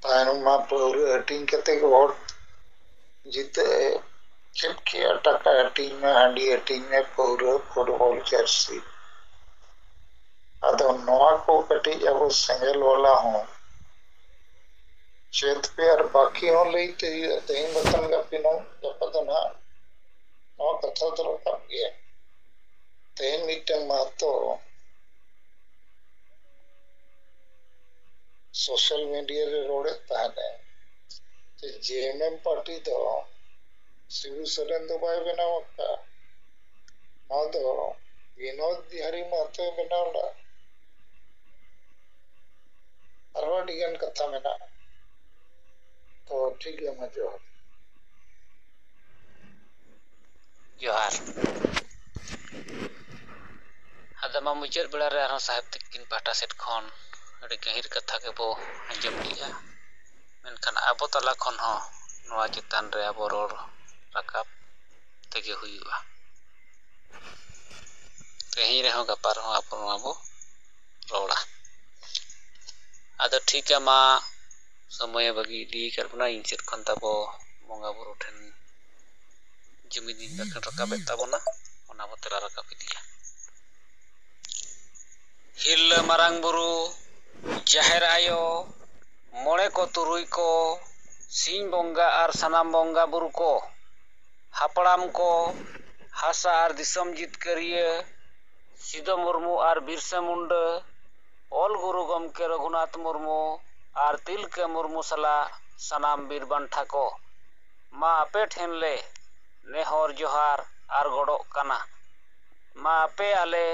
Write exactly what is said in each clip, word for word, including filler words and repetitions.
ᱛᱟᱭᱱᱚᱢ ᱢᱟ ᱯᱟᱹᱣᱨᱟᱹ ᱦᱟᱹᱴᱤᱧ ᱠᱟᱛᱮ ᱜᱮ ᱦᱚᱲ ᱡᱤᱛᱟᱹᱜ ᱮ ᱠᱷᱮᱯ ᱠᱮᱜᱼᱟ, ᱴᱟᱠᱟ ᱦᱟᱹᱴᱤᱧ ᱢᱮ, ᱦᱟᱺᱰᱤ ᱦᱟᱹᱴᱤᱧ ᱢᱮ, ᱯᱟᱹᱣᱨᱟᱹ, ᱯᱷᱩᱴᱵᱚᱞ, ᱡᱟᱹᱨᱥᱤ᱾ ᱟᱫᱚ ᱱᱚᱣᱟ ᱠᱚ ᱠᱟᱹᱴᱤᱡ ᱟᱵᱚ ᱥᱮᱸᱜᱮᱞ ᱣᱟᱞᱟ ᱦᱚᱸ ᱪᱮᱫ ᱯᱮ ᱟᱨ ᱵᱟᱹᱠᱤ ᱦᱚᱸ ᱞᱟᱹᱭᱛᱮ ᱦᱩᱭᱩᱜᱼᱟ᱾ ᱛᱮᱦᱮᱧ ᱵᱟᱠᱷᱟᱱ ᱜᱟᱯᱟ ᱱᱚ-, ᱜᱟᱯᱟ ᱫᱚ ᱱᱟᱦᱟᱜ ᱱᱚᱣᱟ ᱠᱟᱛᱷᱟ ᱫᱚ ᱨᱟᱠᱟᱵ ᱜᱮᱭᱟ᱾ ᱛᱮᱦᱮᱧ ᱢᱤᱫᱴᱟᱝ ᱢᱟᱦᱟᱛᱚ social media ᱨᱮ ᱨᱚᱲᱮᱫ ᱛᱟᱦᱮᱱᱮ ᱡᱮ JMM party ᱫᱚ ᱥᱤᱵᱩ ᱥᱚᱨᱮᱱ ᱫᱚ ᱵᱟᱭ ᱵᱮᱱᱟᱣ ᱟᱠᱟᱫᱼᱟ, ᱱᱚᱣᱟ ᱫᱚ ᱵᱤᱱᱳᱫ ᱵᱤᱦᱟᱨᱤ ᱢᱟᱦᱟᱛᱚᱭ ᱵᱮᱱᱟᱣ ᱞᱮᱫᱼᱟ᱾ ᱟᱨᱦᱚᱸ ᱟᱹᱰᱤ ᱜᱟᱱ ᱠᱟᱛᱷᱟ ᱢᱮᱱᱟᱜᱼᱟ᱾ ᱛᱚ ᱴᱷᱤᱠ ᱜᱮᱭᱟ, ᱢᱟ ᱡᱚᱦᱟᱨ᱾ ᱡᱚᱦᱟᱨ᱾ ᱟᱫᱚ ᱢᱟ ᱢᱩᱪᱟᱹᱫ ᱵᱮᱲᱟ ᱨᱮ ᱟᱨᱦᱚᱸ ᱥᱟᱦᱮᱵᱽ ᱛᱤᱠᱤᱱ ᱯᱟᱦᱴᱟ ᱥᱮᱫ ᱠᱷᱚᱱ ᱟᱹᱰᱤ ᱜᱟᱹᱦᱤᱨ ᱠᱟᱛᱷᱟ ᱜᱮᱵᱚ ᱟᱸᱡᱚᱢ ᱠᱮᱜᱼᱟ᱾ ᱢᱮᱱᱠᱷᱟᱱ ᱟᱵᱚ ᱛᱟᱞᱟ ᱠᱷᱚᱱ ᱦᱚᱸ ᱱᱚᱣᱟ ᱪᱮᱛᱟᱱ ᱨᱮ ᱟᱵᱚ ᱨᱚᱲ ᱨᱟᱠᱟᱵ ᱛᱮᱜᱮ ᱦᱩᱭᱩᱜᱼᱟ᱾ ᱛᱮᱦᱮᱧ ᱨᱮᱦᱚᱸ ᱜᱟᱯᱟ ᱨᱮᱦᱚᱸ ᱟᱵᱚ ᱱᱚᱣᱟ ᱵᱚ ᱨᱚᱲᱟ᱾ ᱟᱫᱚ ᱴᱷᱤᱠ ᱜᱮᱭᱟ, ᱢᱟ ᱥᱚᱢᱚᱭᱮ ᱵᱟᱹᱜᱤ ᱤᱫᱤ ᱟᱠᱟᱫ ᱵᱚᱱᱟ᱾ ᱤᱧ ᱥᱮᱫ ᱠᱷᱚᱱ ᱛᱟᱵᱚ ᱵᱚᱸᱜᱟ ᱵᱩᱨᱩ ᱴᱷᱮᱱ ᱡᱩᱢᱤᱫ ᱤᱧ ᱵᱟᱠᱷᱮᱲ ᱨᱟᱠᱟᱵᱮᱫ ᱛᱟᱵᱚᱱᱟ, ᱚᱱᱟ ᱵᱚ ᱛᱮᱞᱟ ᱨᱟᱠᱟᱵ ᱤᱫᱤᱭᱟ᱾ ᱦᱤᱨᱞᱟᱹ ᱢᱟᱨᱟᱝ ᱵᱩᱨᱩ, ᱡᱟᱦᱮᱨ ᱟᱭᱳ, ᱢᱚᱬᱮ ᱠᱚ ᱛᱩᱨᱩᱭ ᱠᱚ, ᱥᱤᱧ ᱵᱚᱸᱜᱟ ᱟᱨ ᱥᱟᱱᱟᱢ ᱵᱚᱸᱜᱟ ᱵᱩᱨᱩ ᱠᱚ, ᱦᱟᱯᱲᱟᱢ ᱠᱚ, ᱦᱟᱥᱟ ᱟᱨ ᱫᱤᱥᱚᱢ ᱡᱤᱛᱠᱟᱹᱨᱤᱭᱟᱹ ᱥᱤᱫᱚ ᱢᱩᱨᱢᱩ ᱟᱨ ᱵᱤᱨᱥᱟ ᱢᱩᱱᱰᱟᱹ, ᱚᱞ ᱜᱩᱨᱩ ᱜᱚᱢᱠᱮ ᱨᱚᱜᱷᱩᱱᱟᱛᱷ ᱢᱩᱨᱢᱩ ᱟᱨ ᱛᱤᱞᱠᱟᱹ ᱢᱩᱨᱢᱩ ᱥᱟᱞᱟᱜ ᱥᱟᱱᱟᱢ ᱵᱤᱨ ᱵᱟᱱᱴᱷᱟ ᱠᱚ, ᱢᱟ ᱟᱯᱮ ᱴᱷᱮᱱ ᱞᱮ ᱱᱮᱦᱚᱨ ᱡᱚᱦᱟᱨ ᱟᱨ ᱜᱚᱰᱚᱜ ᱠᱟᱱᱟ᱾ ᱢᱟ ᱟᱯᱮ ᱟᱞᱮ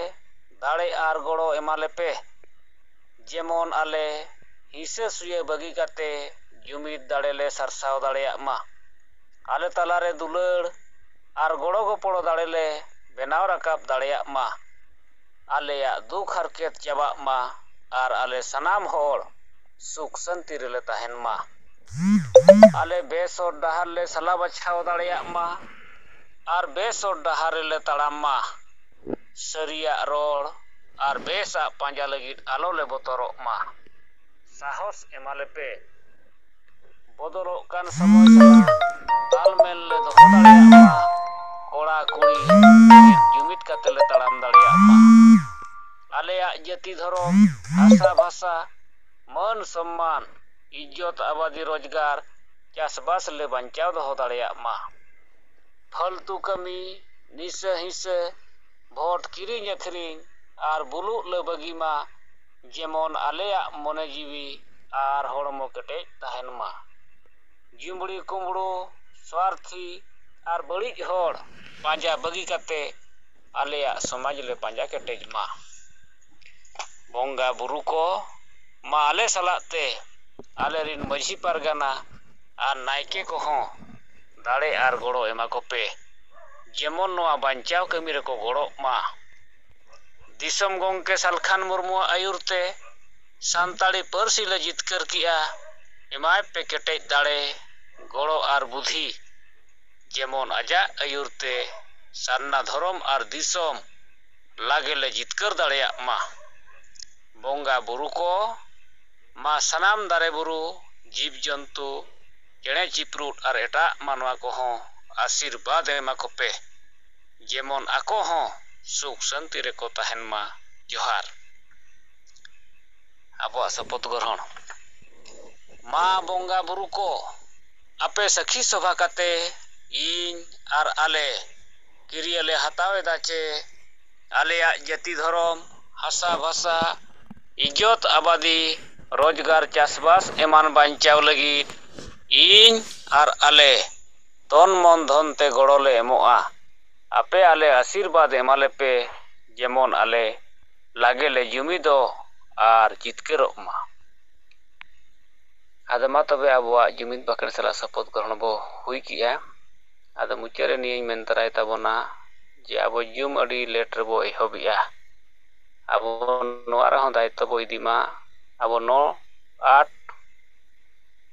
ᱫᱟᱲᱮ ᱟᱨ ᱜᱚᱲᱚ ᱮᱢᱟ ᱞᱮᱯᱮ, ᱡᱮᱢᱚᱱ ᱟᱞᱮ ᱦᱤᱸᱥᱟᱹ ᱥᱩᱭᱟᱹ ᱵᱟᱹᱜᱤ ᱠᱟᱛᱮ ᱡᱩᱢᱤᱫ ᱫᱟᱲᱮ ᱞᱮ ᱥᱟᱨᱥᱟᱣ ᱫᱟᱲᱮᱭᱟᱜ ᱢᱟ᱾ ᱟᱞᱮ ᱛᱟᱞᱟᱨᱮ ᱫᱩᱞᱟᱹᱲ ᱟᱨ ᱜᱚᱲᱚ ᱜᱚᱯᱚᱲᱚ ᱫᱟᱲᱮ ᱞᱮ ᱵᱮᱱᱟᱣ ᱨᱟᱠᱟᱵ ᱫᱟᱲᱮᱭᱟᱜ ᱢᱟ᱾ ᱟᱞᱮᱭᱟᱜ ᱫᱩᱠ ᱦᱟᱨᱠᱮᱛ ᱪᱟᱵᱟᱜ ᱢᱟ ᱟᱨ ᱟᱞᱮ ᱥᱟᱱᱟᱢ ᱦᱚᱲ ᱥᱩᱠ ᱥᱟᱹᱱᱛᱤ ᱨᱮᱞᱮ ᱛᱟᱦᱮᱱ ᱢᱟ᱾ ᱟᱞᱮ ᱵᱮᱥ ᱦᱚᱨ ᱰᱟᱦᱟᱨ ᱞᱮ ᱥᱟᱞᱟ ᱵᱟᱪᱷᱟᱣ ᱫᱟᱲᱮᱭᱟᱜ ᱢᱟ ᱟᱨ ᱵᱮᱥ ᱦᱚᱨ ᱰᱟᱦᱟᱨ ᱨᱮᱞᱮ ᱛᱟᱲᱟᱢ ᱢᱟ᱾ ᱥᱟᱹᱨᱤᱭᱟᱜ ᱨᱚᱲ ᱟᱨ ᱵᱮᱥᱟᱜ ᱯᱟᱸᱡᱟ ᱞᱟᱹᱜᱤᱫ ᱟᱞᱚ ᱞᱮ ᱵᱚᱛᱚᱨᱚᱜ ᱢᱟ᱾ ᱥᱟᱦᱚᱥ ᱮᱢᱟ ᱞᱮᱯᱮ᱾ ᱵᱚᱫᱚᱞᱚᱜ ᱠᱟᱱ ᱥᱚᱢᱚᱭ ᱥᱟᱞᱟᱜ ᱛᱟᱞᱢᱮᱞ ᱞᱮ ᱫᱚᱦᱚ ᱫᱟᱲᱮᱭᱟᱜ ᱢᱟ᱾ ᱠᱚᱲᱟ ᱠᱩᱲᱤ ᱢᱤᱫ ᱡᱩᱢᱤᱫ ᱠᱟᱛᱮ ᱞᱮ ᱛᱟᱲᱟᱢ ᱫᱟᱲᱮᱭᱟᱜ ᱢᱟ᱾ ᱟᱞᱮᱭᱟᱜ ᱡᱟᱹᱛᱤ ᱫᱷᱚᱨᱚᱢ, ᱵᱷᱟᱥᱟ ᱵᱷᱟᱥᱟ, ᱢᱟᱹᱱ ᱥᱚᱢᱢᱟᱱ, ᱤᱡᱽᱡᱚᱛ ᱟᱵᱟᱫᱤ ᱨᱳᱡᱽᱜᱟᱨ, ᱪᱟᱥᱵᱟᱥ ᱞᱮ ᱵᱟᱧᱪᱟᱣ ᱫᱚᱦᱚ ᱫᱟᱲᱮᱭᱟᱜ ᱢᱟ᱾ ᱯᱷᱟᱹᱞᱛᱩ ᱠᱟᱹᱢᱤ, ᱱᱤᱥᱟᱹ ᱦᱤᱸᱥᱟᱹ, ᱵᱷᱳᱴ ᱠᱤᱨᱤᱧ ᱟᱹᱠᱷᱨᱤᱧ ᱟᱨ ᱵᱩᱞᱩᱜ ᱞᱮ ᱵᱟᱹᱜᱤ ᱢᱟ, ᱡᱮᱢᱚᱱ ᱟᱞᱮᱭᱟᱜ ᱢᱚᱱᱮ ᱡᱤᱣᱤ ᱟᱨ ᱦᱚᱲᱢᱚ ᱠᱮᱴᱮᱡ ᱛᱟᱦᱮᱱ ᱢᱟ᱾ ᱡᱩᱢᱲᱤ ᱠᱩᱢᱵᱲᱩ, ᱥᱣᱟᱨᱛᱷᱤ ᱟᱨ ᱵᱟᱹᱲᱤᱡ ᱦᱚᱲ ᱯᱟᱸᱡᱟ ᱵᱟᱹᱜᱤ ᱠᱟᱛᱮ ᱟᱞᱮᱭᱟᱜ ᱥᱚᱢᱟᱡᱽ ᱞᱮ ᱯᱟᱸᱡᱟ ᱠᱮᱴᱮᱡ ᱢᱟ᱾ ᱵᱚᱸᱜᱟ ᱵᱩᱨᱩ ᱠᱚ ᱢᱟ ᱟᱞᱮ ᱥᱟᱞᱟᱜ ᱛᱮ ᱟᱞᱮ ᱨᱤᱱ ᱢᱟᱹᱡᱷᱤ ᱯᱟᱨᱜᱟᱱᱟ ᱟᱨ ᱱᱟᱭᱠᱮ ᱠᱚᱦᱚᱸ ᱫᱟᱲᱮ ᱟᱨ ᱜᱚᱲᱚ ᱮᱢᱟ ᱠᱚᱯᱮ, ᱡᱮᱢᱚᱱ ᱱᱚᱣᱟ ᱵᱟᱧᱪᱟᱣ ᱠᱟᱹᱢᱤ ᱨᱮᱠᱚ ᱜᱚᱲᱚᱜ ᱢᱟ᱾ ᱫᱤᱥᱚᱢ ᱜᱚᱢᱠᱮ ᱥᱟᱞᱠᱷᱟᱱ ᱢᱩᱨᱢᱩᱣᱟᱜ ᱟᱹᱭᱩᱨ ᱛᱮ ᱥᱟᱱᱛᱟᱲᱤ ᱯᱟᱹᱨᱥᱤ ᱞᱮ ᱡᱤᱛᱠᱟᱹᱨ ᱠᱮᱜᱼᱟ᱾ ᱮᱢᱟᱭ ᱯᱮ ᱠᱮᱴᱮᱡ ᱫᱟᱲᱮ, ᱜᱚᱲᱚ ᱟᱨ ᱵᱩᱫᱷᱤ, ᱡᱮᱢᱚᱱ ᱟᱡᱟᱜ ᱟᱹᱭᱩᱨ ᱛᱮ ᱥᱟᱨᱱᱟ ᱫᱷᱚᱨᱚᱢ ᱟᱨ ᱫᱤᱥᱚᱢ ᱞᱟᱜᱮ ᱞᱮ ᱡᱤᱛᱠᱟᱹᱨ ᱫᱟᱲᱮᱭᱟᱜ ᱢᱟ᱾ ᱵᱚᱸᱜᱟ ᱵᱩᱨᱩ ᱠᱚ ᱢᱟ ᱥᱟᱱᱟᱢ ᱫᱟᱨᱮ ᱵᱩᱨᱩ, ᱡᱤᱵᱽ ᱡᱚᱱᱛᱩ, ᱪᱮᱬᱮ ᱪᱤᱯᱨᱩᱫ ᱟᱨ ᱮᱴᱟᱜ ᱢᱟᱱᱣᱟ ᱠᱚᱦᱚᱸ ᱟᱥᱤᱨᱵᱟᱫᱽ ᱮᱢᱟ ᱠᱚᱯᱮ, ᱡᱮᱢᱚᱱ ᱟᱠᱚ ᱦᱚᱸ ᱥᱩᱠ ᱥᱟᱹᱱᱛᱤ ᱨᱮᱠᱚ ᱛᱟᱦᱮᱱ ᱢᱟ᱾ ᱡᱚᱦᱟᱨ᱾ ᱟᱵᱚᱣᱟᱜ ᱥᱚᱯᱚᱛ ᱜᱨᱚᱦᱚᱬ᱾ ᱢᱟ ᱵᱚᱸᱜᱟ ᱵᱩᱨᱩ ᱠᱚ, ᱟᱯᱮ ᱥᱟᱹᱠᱷᱤ ᱥᱚᱵᱷᱟ ᱠᱟᱛᱮ ᱤᱧ ᱟᱨ ᱟᱞᱮ ᱠᱤᱨᱤᱭᱟᱹ ᱞᱮ ᱦᱟᱛᱟᱣ ᱮᱫᱟ ᱪᱮ ᱟᱞᱮᱭᱟᱜ ᱡᱟᱹᱛᱤ ᱫᱷᱚᱨᱚᱢ, ᱦᱟᱥᱟ ᱵᱷᱟᱥᱟ, ᱤᱡᱽᱡᱚᱛ ᱟᱵᱟᱫᱤ, ᱨᱳᱡᱽᱜᱟᱨ, ᱪᱟᱥᱵᱟᱥ ᱮᱢᱟᱱ ᱵᱟᱧᱪᱟᱣ ᱞᱟᱹᱜᱤᱫ ᱤᱧ ᱟᱨ ᱟᱞᱮ ᱛᱚᱱ ᱢᱚᱱ ᱫᱷᱚᱱ ᱛᱮ ᱜᱚᱲᱚ ᱞᱮ ᱮᱢᱚᱜᱼᱟ᱾ ᱟᱯᱮ ᱟᱞᱮ ᱟᱥᱤᱨᱵᱟᱫᱽ ᱮᱢᱟ ᱞᱮᱯᱮ, ᱡᱮᱢᱚᱱ ᱟᱞᱮ ᱞᱟᱜᱮ ᱞᱮ ᱡᱩᱢᱤᱫᱚᱜ ᱟᱨ ᱡᱤᱛᱠᱟᱹᱨᱚᱜ ᱢᱟ᱾ ᱟᱫᱚ ᱢᱟ ᱛᱚᱵᱮ ᱟᱵᱚᱣᱟᱜ ᱡᱩᱢᱤᱫ ᱵᱟᱠᱷᱮᱲ ᱥᱟᱞᱟᱜ ᱥᱚᱯᱚᱛ ᱜᱨᱚᱦᱚᱬ ᱵᱚ ᱦᱩᱭ ᱠᱮᱜᱼᱟ᱾ ᱟᱫᱚ ᱢᱩᱪᱟᱹᱫ ᱨᱮ ᱱᱤᱭᱟᱹᱧ ᱢᱮᱱ ᱛᱚᱨᱟᱭ ᱛᱟᱵᱚᱱᱟ ᱡᱮ ᱟᱵᱚ ᱡᱩᱢ ᱟᱹᱰᱤ ᱞᱮᱴ ᱨᱮᱵᱚ ᱮᱦᱚᱵᱮᱜᱼᱟ᱾ ᱟᱵᱚ ᱱᱚᱣᱟ ᱨᱮᱦᱚᱸ ᱫᱟᱭᱤᱛᱛᱚ ᱵᱚ ᱤᱫᱤ ᱢᱟ᱾ ᱟᱵᱚ ᱱᱚ ᱟᱴ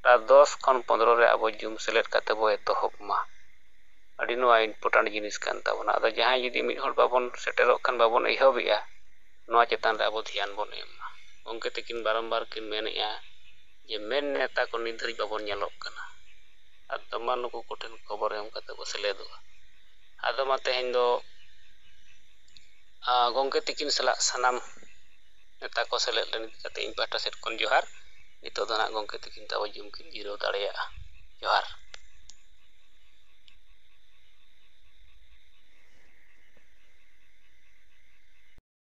ᱴᱟ ᱫᱚᱥ ᱠᱷᱚᱱ ᱯᱚᱱᱫᱽᱨᱚ ᱨᱮ ᱟᱵᱚ ᱡᱩᱢ ᱥᱮᱞᱮᱫ ᱠᱟᱛᱮ ᱵᱚ ᱮᱛᱚᱦᱚᱵ ᱢᱟ᱾ ᱟᱹᱰᱤ ᱱᱚᱣᱟ ᱤᱢᱯᱚᱨᱴᱮᱱᱴ ᱡᱤᱱᱤᱥ ᱠᱟᱱ ᱛᱟᱵᱚᱱᱟ᱾ ᱟᱫᱚ ᱡᱟᱦᱟᱸᱭ ᱡᱩᱫᱤ ᱢᱤᱫ ᱦᱚᱲ ᱵᱟᱵᱚᱱ ᱥᱮᱴᱮᱨᱚᱜ ᱠᱷᱟᱱ, ᱵᱟᱵᱚᱱ ᱮᱦᱚᱵᱮᱜᱼᱟ, ᱱᱚᱣᱟ ᱪᱮᱛᱟᱱ ᱨᱮ ᱟᱵᱚ ᱫᱷᱮᱭᱟᱱ ᱵᱚᱱ ᱮᱢ ᱢᱟ᱾ ᱜᱚᱢᱠᱮ ᱛᱟᱹᱠᱤᱱ ᱵᱟᱨᱚᱢᱵᱟᱨ ᱠᱤᱱ ᱢᱮᱱᱮᱜᱼᱟ, ᱡᱮ ᱢᱮᱱ ᱱᱮᱛᱟ ᱠᱚ ᱱᱤᱛ ᱫᱷᱟᱹᱨᱤᱡ ᱵᱟᱵᱚᱱ ᱧᱮᱞᱚᱜ ᱠᱟᱱᱟ᱾ ᱟᱫᱚ ᱢᱟ ᱱᱩᱠᱩ ᱠᱚᱴᱷᱮᱱ ᱠᱷᱚᱵᱚᱨ ᱮᱢ ᱠᱟᱛᱮ ᱠᱚ ᱥᱮᱞᱮᱫᱚᱜᱼᱟ᱾ ᱟᱫᱚ ᱢᱟ ᱛᱮᱦᱮᱧ ᱫᱚ, ᱟ, ᱜᱚᱢᱠᱮ ᱛᱤᱠᱤᱱ ᱥᱟᱞᱟᱜ ᱥᱟᱱᱟᱢ ᱱᱮᱛᱟ ᱠᱚ ᱥᱮᱞᱮᱫ ᱞᱮᱱ ᱤᱫᱤ ᱠᱟᱛᱮ ᱤᱧ ᱯᱟᱦᱴᱟ ᱥᱮᱫ ᱠᱷᱚᱱ ᱡᱚᱦᱟᱨ᱾ ᱱᱤᱛᱚᱜ ᱫᱚ ᱱᱟᱜ ᱜᱚᱢᱠᱮ ᱛᱤᱠᱤᱱ ᱛᱟᱵᱚ ᱡᱩᱢ ᱠᱤᱱ ᱡᱤᱨᱟᱹᱣ ᱫᱟᱲᱮᱭᱟᱜᱼᱟ᱾ ᱡᱚᱦᱟᱨ᱾